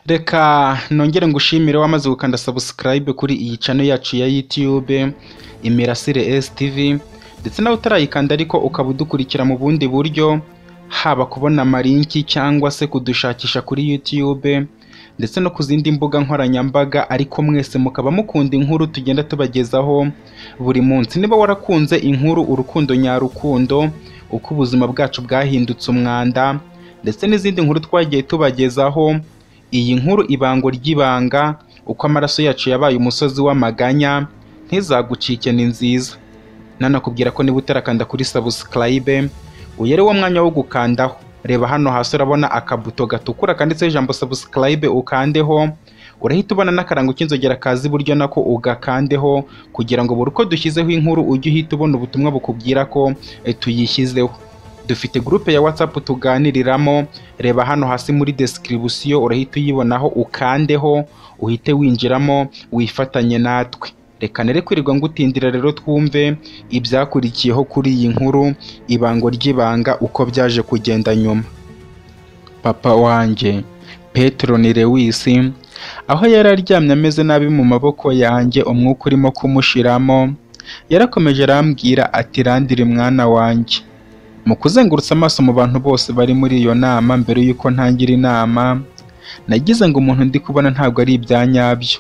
Reka nongere ngushimire wamaze gukanda subscribe kuri iyi channel yacu ya YouTube Imirasire STV, ndetse nawe utarayikanda ariko ukaba udukurikira mu bundi buryo, haba kubona amalinki cyangwa se kudushakisha kuri YouTube ndetse no ku zindi mbuga nkoranyambaga, ariko mwese mukaba mukunda inkuru tugenda tubagezaho buri munsi. Niba warakunze inkuru Urukundo Nyarukundo, uko ubuzima bwacu bwahindutse umwanda, ndetse n'izindi nkuru twagiye tubagezaho, iyi nkuru Ibango ry'Ibanga, uko amaraso yacu yabaye umusozi w'amaganya, ntizagucike, ni nziza. Nanakubwira ko niba utarakanda kuri subscribe, uyu ari wo mwanya wo gukandaho. Reba hano hasi urabona akabuto gatukura kanditseho ijambo subscribe, ukandeho. Urahita ubona n'akarango k'inzogera kaza iburyo, nako ugakandeho, kugira ngo buri uko dushyizeho inkuru ujye uhita ubona ubutumwa bukubwira ko tuyishyizeho. Dufite groupe ya WhatsApp tuganiriramo, reba hano hasi muri description urahita uyibonaho, ukandeho uhite winjiramo wifatanye natwe. Reka nere kwirirwa ngutindira rero, twumve ibyakurikiyeho kuri iyi nkuru Ibango ry'Ibanga, uko byaje kugenda nyuma. Papa wanjye Petro ni Lewis, aho yari aryamye ameze nabi mu maboko yanjye, umwuka urimo kumushiramo, yarakomeje arambwira ati: "Landry mwana wanjye." Mu kuzengurutsa amaso mu bantu bose bari muri iyo nama mbere y'uko ntangira inama, nagize ngo umuntu ndi kubona ntabwo ari ibya nyabyo,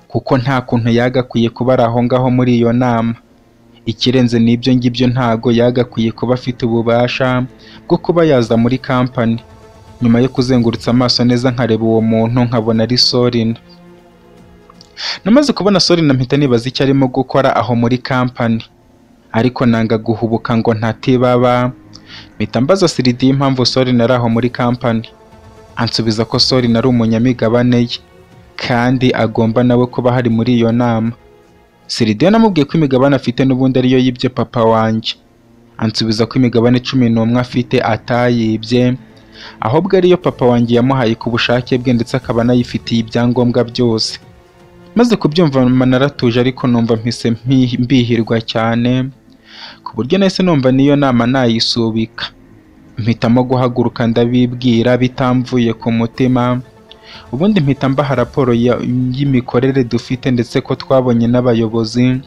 kuko nta kuntu yagakwiye kuba ari aho ngaho muri iyo nama. Ikirenze n'ibyo ngibyo, ntago yagakwiye kuba afite ububasha bwo kuba yaza muri kampani. Nyuma yo kuzengurutsa amaso neza nkareba uwo muntu, nkabona ari Sorina. Namaze kubona Sorina mpita nibaza icyo arimo gukora aho muri kampani, ariko nanga guhubuka ngo ntatibaba. Mpita mbaza Siridiyo impamvu Sorina ari aho muri kampani. Ansubiza ko Sorina ari umunyamigabane ye kandi agomba nawe kuba hari muri iyo nama. Siridiyo namubwiye ko imigabane afite n'ubundi ariyo yibye papa wanjye. Ansubiza ko imigabane 11 afite atayibye, ahubwo ariyo papa wanjye yamuhaye ku bushake bwe, ndetse akaba anayifitiye ibyangombwa byose. Maze kubyumva naratuje, ariko numva mpise mbihirwa cyane, ku buryo nahise numva n'iyo nama nayisubika. Mpitamo guhaguruka ndabibwira bitamvuye ku mutima, ubundi mpita mbaha raporo y'imikorere dufite, ndetse ko twabonye n'abayobozi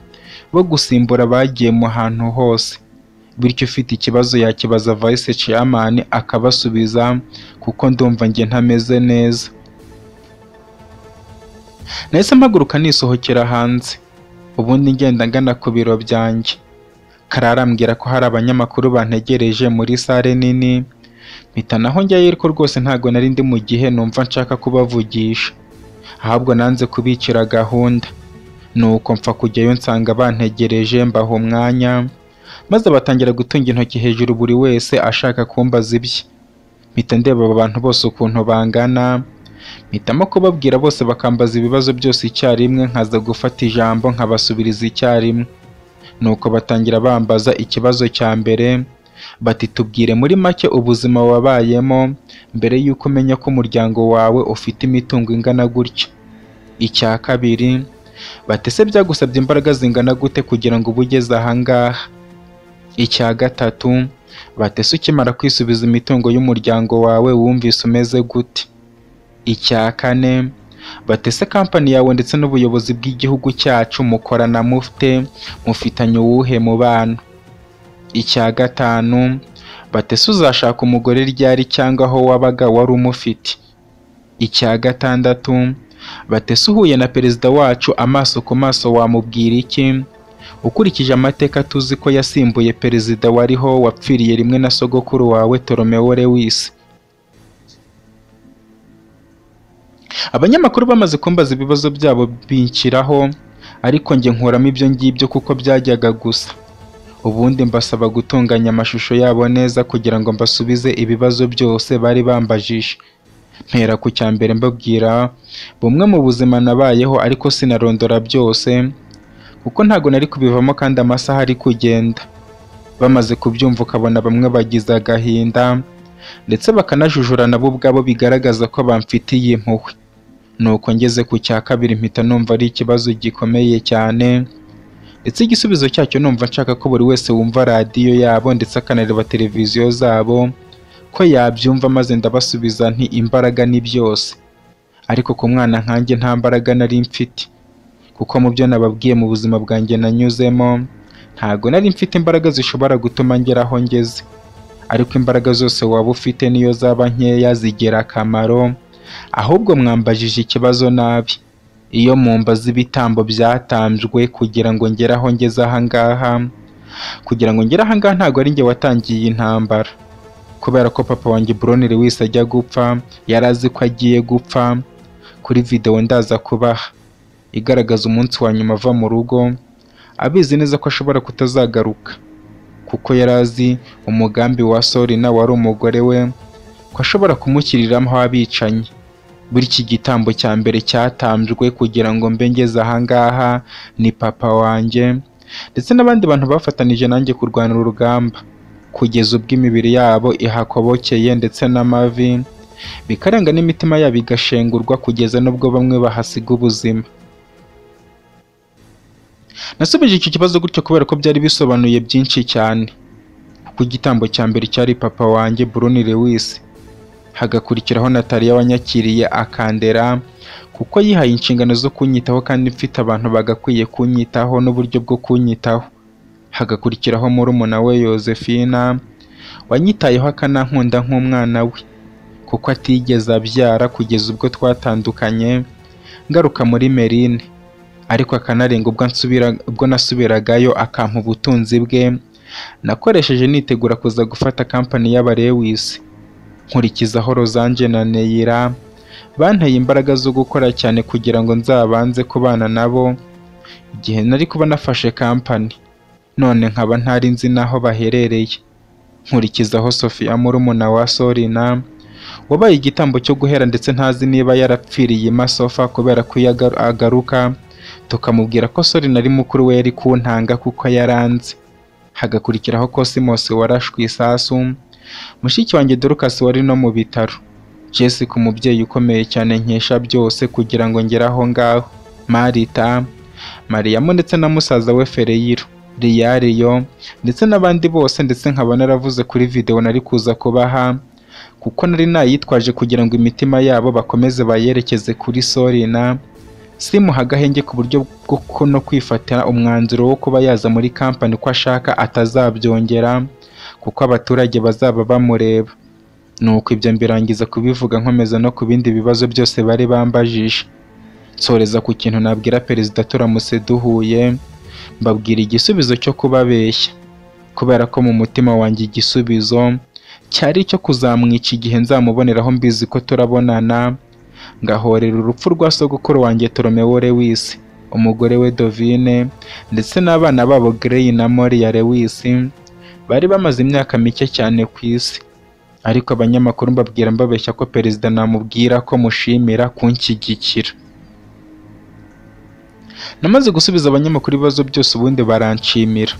bo gusimbura bagiye mu hantu hose, bityo ufite ikibazo yakibaza vice chairman akabasubiza, kuko ndumva njye ntameze neza. Nahise mpaguruka nisohokera hanze, ubundi ngenda ngana ku biro byanjye. Karara ambwira ko hari abanyamakuru bantegereje muri sale nini, mpita naho njyayo, ariko rwose ntago nari ndi mu gihe numva nshaka kubavugisha, ahubwo nanze kubicira gahunda. Nuko mpfa kujyayo nsanga bantegereje, mbaha umwanya, maze batangira gutunga intoki hejuru buri wese ashaka kumbaza ibye. Mpita ndeba aba bantu bose ukuntu bangana, mpitamo kubabwira bose bakambaza ibibazo byose icyarimwe, nkaza gufata ijambo nkabasubiriza icyarimwe. Nuko batangira bambaza ikibazo cya mbere, bati: "Tubwire muri make ubuzima wabayemo mbere y'uko umenya ko umuryango wawe ufite imitungo ingana gutya." Icya kabiri, bati: "Ese byagusabye imbaraga zingana gute kugira ngo ube ugeze aha ngaha?" Icya gatatu, bati: "Ese ukimara kwisubiza imitungo y'umuryango wawe wumvise umeze gute?" Icya kane, bati: "Ese kampani yawe ndetse n'ubuyobozi bw'igihugu cyacu mukorana mufite, mufitanye uwuhe mubano?" Icya gatanu, bati: "Ese uzashaka umugore ryari cyangwa aho wabaga wari umufite?" Icya gatandatu, bati: "Ese uhuye na perezida wacu amaso ku maso wamubwira iki, ukurikije amateka tuzi ko yasimbuye perezida wariho wapfiriye rimwe na sogokuru wawe Toromeo Lewis?" Abanyamakuru bamaze kumbaza ibibazo byabo binshyiraho, ariko njye nkuramo ibyo ngibyo kuko byajyaga gusa. Ubundi mbasaba gutunganya amashusho yabo neza kugira ngo mbasubize ibibazo byose bari bambajije. Mpera ku cya mbere mbabwira bumwe mu buzima nabayeho, ariko sinarondora byose kuko ntago nari kubivamo kandi amasaha ari kugenda. Bamaze kubyumva ukabona bamwe bagize agahinda ndetse bakanajujura nabo ubwabo, bigaragaza ko bamfitiye impuhwe. Nuko ngeze ku cya kabiri mpita numva ari ikibazo gikomeye cyane, ndetse igisubizo cyacyo numva nshaka ko buri wese wumva radiyo yabo ndetse akanareba televiziyo zabo ko yabyumva, maze ndabasubiza nti: "Imbaraga ni byose." Ariko ku mwana nkanjye nta mbaraga nari mfite, kuko mu byo nababwiye mu buzima bwanjye nanyuzemo, ntago nari mfite imbaraga zishobora gutuma ngera aho ngeze. Ariko imbaraga zose waba ufite niyo zaba nkeya zigira akamaro. Ahubwo mwambajije ikibazo nabi. Iyo mumbaza ibitambo byatambwe kugira ngo ngere aho ngeze aha ngaha, kugira ngo ngere aha ngaha ntabwo ari njye watangiye intambara. Kubera ko papa wanjye Brown Lewis ajya gupfa, yari azi ko agiye gupfa. Kuri video ndaza kubaha igaragaza umunsi wa nyuma ava mu rugo, abizi neza ko ashobora kutazagaruka, kuko yari azi umugambi wa Solina wari umugore we, ko ashobora kumushyiriramo abicanyi. Buri iki gitambo cya mbere cyatambwe kugira ngo mbe ngeze aha ngaha ni papa wanjye ndetse n'abandi bantu bafatanije nanjye kurwana urugamba, kugeza ubwo imibiri yabo ihakobokeye ndetse n'amavi bikarenga n'imitima yabo igashengurwa, kugeza n'ubwo bamwe bahasiga ubuzima. Nasubije icyo kibazo gutyo kubera ko byari bisobanuye byinshi cyane, kuko igitambo cya mbere cyari papa wanjye Brown Lewis, hagakurikiraho Natalia wanyakiriye akandera, kuko yihaye inshingano zo kunyitaho kandi mfite abantu bagakwiye kunyitaho n'uburyo bwo kunyitaho. Hagakurikiraho murumuna we Yozefina wanyitayeho akanankunda nk'umwana we, kuko atigeze abyara kugeza ubwo twatandukanye ngaruka muri Merine, ariko akanarenga ubwo nasubiragayo akampa ubutunzi bwe nakoresheje nitegura kuza gufata kampani y'Abarewisi. Nkurikizaho Rosange na Neyira banteye imbaraga zo gukora cyane kugira ngo nzabanze kubana nabo igihe nari kuba nafashe kampani, none nkaba ntari nzi n'aho baherereye. Nkurikizaho Sofia murumuna wa Solina wabaye igitambo cyo guhera ndetse ntazi niba yarapfiriye imasofa, kubera ko iyo agaruka tukamubwira ko Solina ari mukuru we yari kuntanga kuko yaranze. Hagakurikiraho Cosmos warashwe isasu, mushiki wanjye Dorcas wari no mu bitaro, Jessica umubyeyi ukomeye cyane nkesha byose kugira ngo ngere aho ngaho, Marita, Mariyamu ndetse na musaza we Fereyiro, Riyariyo ndetse n'abandi bose, ndetse nkaba naravuze kuri video nari kuza kubaha kuko nari nayitwaje kugira ngo imitima yabo bakomeze bayerekeze kuri Solina, simuha agahenge ku buryo bwo no kwifatira umwanzuro wo kuba yaza muri kampani ko ashaka atazabyongera, kuko abaturage bazaba bamureba. Nuko ibyo mbirangiza kubivuga nkomeza no ku bindi bibazo byose bari bambajije. Nsoreza ku kintu nabwira perezida turamutse duhuye, mbabwira igisubizo cyo kubabeshya, kubera ko mu mutima wanjye igisubizo cyari icyo kuzamwica igihe nzamuboneraho mbizi ko turabonana, ngahorera urupfu rwa sogokuru wanjye Toromeo Lewis, umugore we Dovine ndetse n'abana babo Grey na Moria Lewis bari bamaze imyaka mike cyane ku isi. Ariko abanyamakuru mbabwira mbabeshya ko perezida namubwira ko mushimira kunshyigikira. Namaze gusubiza abanyamakuru ibibazo byose ubundi baranshimira,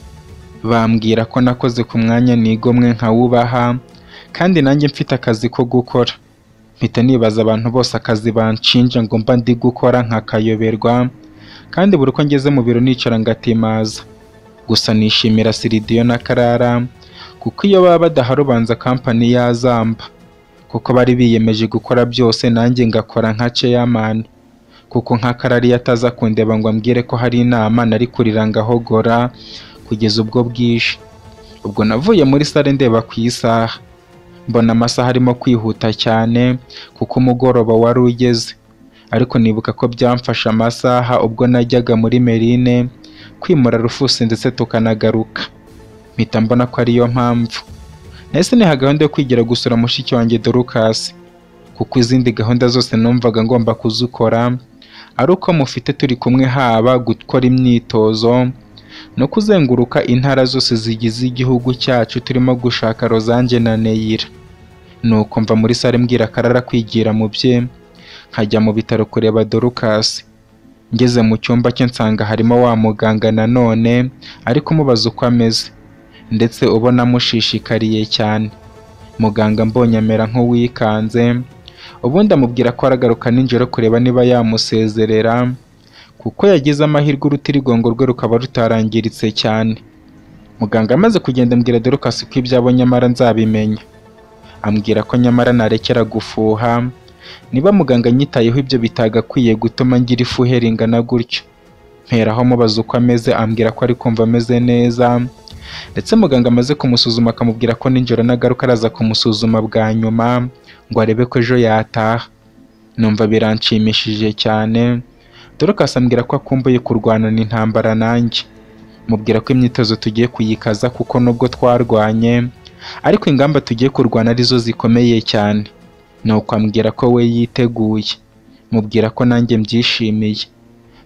bambwira ko nakoze ku mwanya nigomwe nkawubaha kandi nanjye mfite akazi ko gukora. Mpita nibaza abantu bose akazi banshinja ngo mba ndi gukora nkakayoberwa, kandi buri uko ngeze mu biro nicara ngatimaza. Gusa nishimira Siridiyo na Karara kuko iyo baba badahari ubanza kampani yazamba, kuko bari biyemeje gukora byose nanjye ngakora nka chairman, kuko nka Karara iyo ataza kundeba ngo ambwire ko hari inama nari kurira ngahogora kugeza ubwo bwije. Ubwo navuye muri sale ndeba ku isaha, mbona amasaha arimo kwihuta cyane kuko umugoroba wari ugeze, ariko nibuka ko byamfashe amasaha ubwo najyaga muri Merine kwimura Rufus ndetse tukanagaruka, mpita mbona ko ariyo mpamvu. Nahise niha gahunda yo kwigira gusura mushiki wanjye Dorcas, kuko izindi gahunda zose numvaga ngomba kuzikora ari uko mufite turi kumwe, haba gukora imyitozo no kuzenguruka intara zose zigize igihugu cyacu turimo gushaka Rosange na Neyira. Nuko mva muri sale mbwira Karara kwigira mu bye, nkajya mu bitaro kureba Dorcas. Ngeze mu cyumba cye nsanga harimo wa muganga nanone ari kumubaza uko ameze, ndetse ubona amushishikariye cyane. Muganga mbonye amera nk'uwikanze, ubundi amubwira ko aragaruka nijoro kureba niba yamusezerera, kuko yagize amahirwe urutirigongo rwe rukaba rutarangiritse cyane. Muganga amaze kugenda ambwira Dorcas ko ibyabo nyamara nzabimenya, ambwira ko nyamara narekera gufuha Niba muganga anyitayeho ibyo bitagakwiye gutuma ngira ifuhe ringana gutyo. Mperaho mubaza uko ameze, ambwira ko ari kumva ameze neza, ndetse muganga amaze kumusuzuma akamubwira ko nijoro nagaruka araza kumusuzuma bwa nyuma ngo arebe ko ejo yataha. Numva biranshimishije cyane. Dorcas ambwira ko akumbuye kurwanana intambara nanjye. Mubwira ko imyitozo tugiye kuyikaza kuko nubwo twarwanye ariko ingamba tugiye kurwana arizo zikomeye cyane. Nuko ambwira ko we yiteguye. Mubwira ko nanjye mbyishimiye.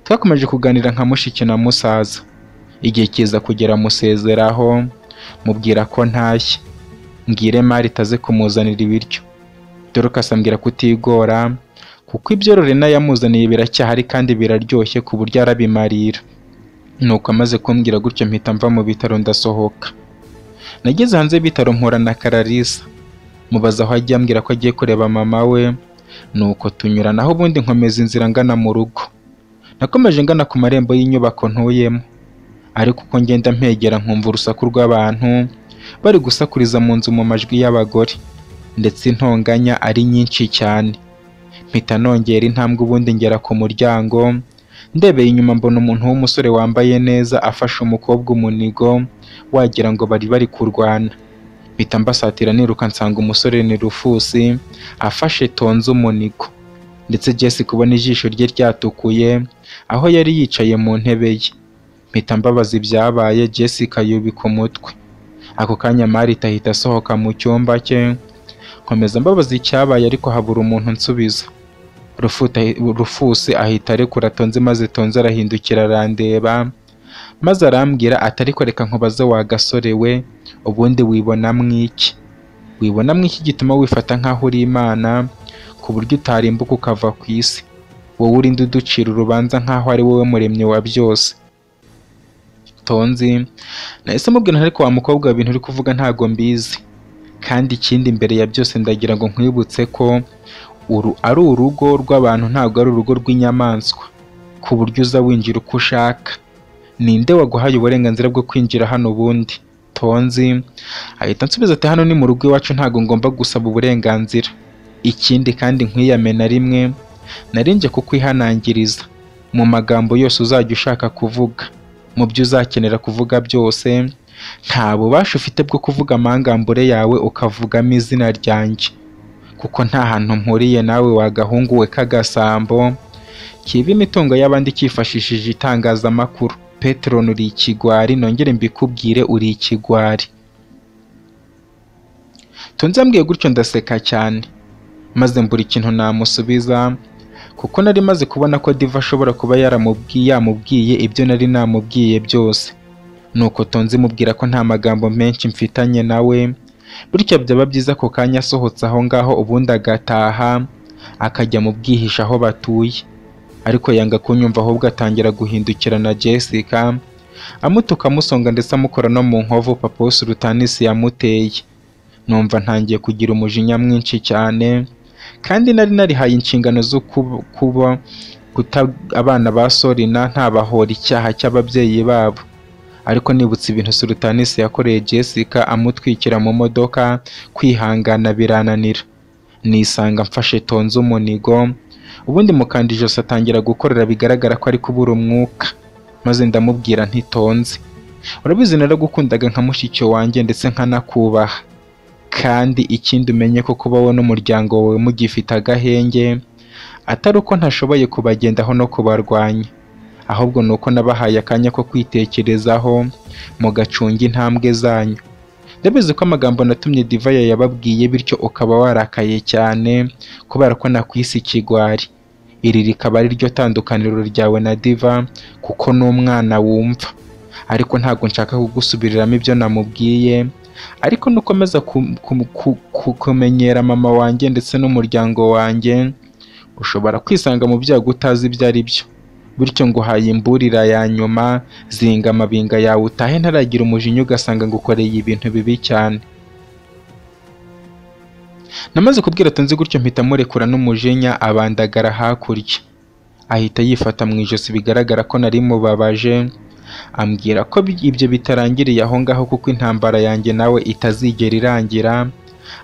Twakomeje kuganira nka mushiki na musaza. Igihe kiza kugera musezeraho, mubwira ko ntashye, mbwire Marita aze kumuzanira ibiryo. Dorcas ambwira kutigora kuko ibyo Lorena yamuzaniye biracyahari kandi biraryoshye ku buryo arabimarira. Nuko amaze kumbwira gutyo mpita mva mu bitaro ndasohoka. Nageze hanze y'ibitaro mpura na Kararisa, mubaza aho agiye ambwira ko agiye kureba mama we. Nuko tunyuranaho ubundi nkomeza inzira ngana mu rugo. Nakomeje ngana ku marembo y'inyubako ntuyemo, ariko uko ngenda mpegera nkumva urusaku rw'abantu bari gusakuriza mu nzu mu majwi y'abagore, ndetse intonganya ari nyinshi cyane. Mpita nongera intambwe ubundi ngera ku muryango, ndebeye inyuma mbona umuntu w'umusore wambaye neza afashe umukobwa umunigo, wagira ngo bari bari kurwana. Mpita mbasatira niruka nsanga umusore ni Rufusi afashe Tonzi umunigo, ndetse Jesse kubona ijisho rye ryatukuye aho yari yicaye mu ntebe ye. Mpita mbabaza ibyabaye, Jessica yubika umutwe. Ako kanya Marita ahita asohoka mu cyumba cye, nkomeza mbabaza icyabaye ariko habura umuntu nsubiza. Rufusi ahita arekura Tonzi maze Tonzi arahindukira arandeba, maze arambwira ati ariko reka nkubaze wa gasore we, ubundi wibonamwo iki? Wibonamwo iki gituma wifata nk'aho uri Imana ku buryo utarimbuka ukava ku isi? Wowe urinde uducira urubanza nk'aho ari wowe muremyi wa byose. Tonzi nahise mubwira ariko wa mukobwa ibintu uri kuvuga ntago mbizi, kandi ikindi mbere ya byose ndagira ngo nkwibutse ko uru ari urugo rw'abantu ntabwo ari urugo rw'inyamaswa, ku buryo uza winjira uko ushaka. Ninde waguhaye uburenganzira bwo kwinjira hano ubundi? Tonzi ahita ansubiza ati hano ni mu rugo iwacu ntabwo ngomba gusaba uburenganzira. Ikindi kandi nkwiyame na rimwe narinjye kukwihanangiriza mu magambo yose uzajya ushaka kuvuga, mu byo uzakenera kuvuga byose, nta bubasha ufite bwo kuvuga amangambure yawe ukavugamo izina ryanjye, kuko nta hantu mpuriye nawe wagahungu we k'agasambo kiba imitungo y'abandi kifashishije itangazamakuru. Petron uri ikigwari, nongere mbikubwire uri ikigwari. Tonzi yambwiye gutyo ndaseka cyane, maze mbura ikintu namusubiza kuko nari maze kubona ko Diva ashobora kuba yamubwiye ibyo nari namubwiye byose. Nuko Tonzi mubwira ko nta magambo menshi mfitanye nawe, bityo byaba byiza ako kanya asohotse aho ngaho ubundi agataha akajya mu bwihisho aho batuye. Ariko yanga kunyumva ahubwo atangira guhindukira na Jessica amutuka amusonga ndetse amukora no mu nkovu papa we Sultanisi yamuteye. Numva ntangiye kugira umujinya mwinshi cyane, kandi nari narihaye inshingano zo kuba guta abana ba Solina ntabahora icyaha cy'ababyeyi babo. Ariko nibutse ibintu Sultanisi yakoreye Jessica amutwikira mu modoka, kwihangana birananira. Nisanga mfashe Tonzi umunigo, ubundi mukanda ijosi atangira gukorera bigaragara ko ari kubura umwuka. Maze ndamubwira nti Tonzi, urabizi naragukundaga nka mushiki wanjye ndetse nkanakubaha, kandi ikindi umenye ko kuba wowe n'umuryango wawe mugifite agahenge atari uko ntashoboye kubagendaho no kubarwanya, ahubwo ni uko nabahaye akanya ko kwitekerezaho mugacunga intambwe zanyu. Ndabizi ko amagambo natumye Diva yayababwiye, bityo ukaba warakaye cyane kubera ko nakwise ikigwari. Iri rikaba ari ryo tandukaniro ryawe na Diva kuko ni umwana wumva, ariko ntabwo nshaka kugusubiriramo ibyo namubwiye, ariko nukomeza kumenyera mama wanjye ndetse n'umuryango wanjye ushobora kwisanga mu byago utazi ibyo ari byo. Bityo nguhaye imburira ya nyuma, zinga amabinga yawe utahe ntaragira umujinya ugasanga ngukoreye ibintu bibi cyane. Namaze kubwira Tonzi gutyo mpita murekura n'umujinya abandagara hakurya, ahita yifata mu ijosi bigaragara ko nari mubabaje, ambwira ko ibyo bitarangiriye aho ngaho kuko intambara yanjye nawe itazigera irangira,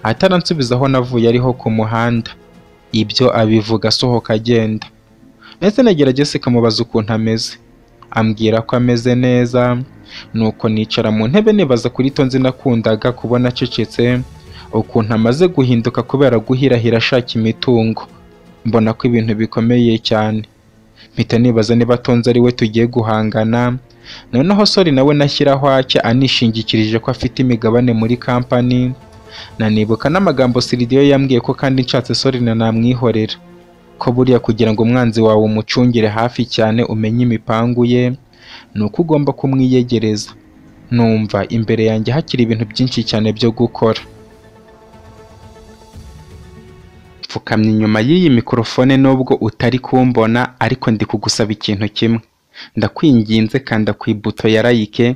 ataransubiza aho navuye ariho ku muhanda. Ibyo abivuga asohoka agenda. Ndetse negera Jessica mubaza ukuntu ameze, ambwira ko ameze neza. Nuko nicara mu ntebe nibaza kuri Tonzi nakundaga kubona acecetse, ukuntu amaze guhinduka kubera guhirahira ashaka imitungo. Mbona ko ibintu bikomeye cyane, mpita nibaza niba Tonzi ari we tugiye guhangana. Noneho Sori nawe nashyiraho ake anishingikirije ko afite imigabane muri kampani. Nanibuka n'amagambo Siridiyo yambwiye ko kandi nshatse Sori na namwihorera, ko buriya kugira ngo umwanzi wawe umucungire hafi cyane umenye imipangu ye ni uko ugomba kumwiyegereza. Numva imbere yanjye hakiri ibintu byinshi cyane byo gukora. Mfukamye inyuma y'iyi mikorofone nubwo utari kumbona, ariko ndi kugusaba ikintu kimwe. Ndakwinginze kanda ku ibuto ya like,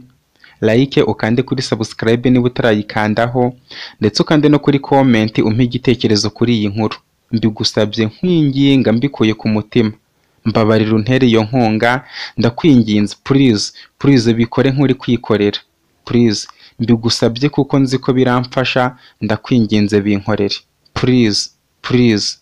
like ukande kuri subscribe niba utarayikandaho, ndetse ukande no kuri comment umpe igitekerezo kuri iyi nkuru. Mbigusabye nkwinginga mbikuye ku mutima. Mbabarira untere iyo nkunga, ndakwinginze please, please bikore nk'uri kwikorera. Please mbigusabye kuko nzi ko biramfasha, ndakwinginze binkorere. Please, please.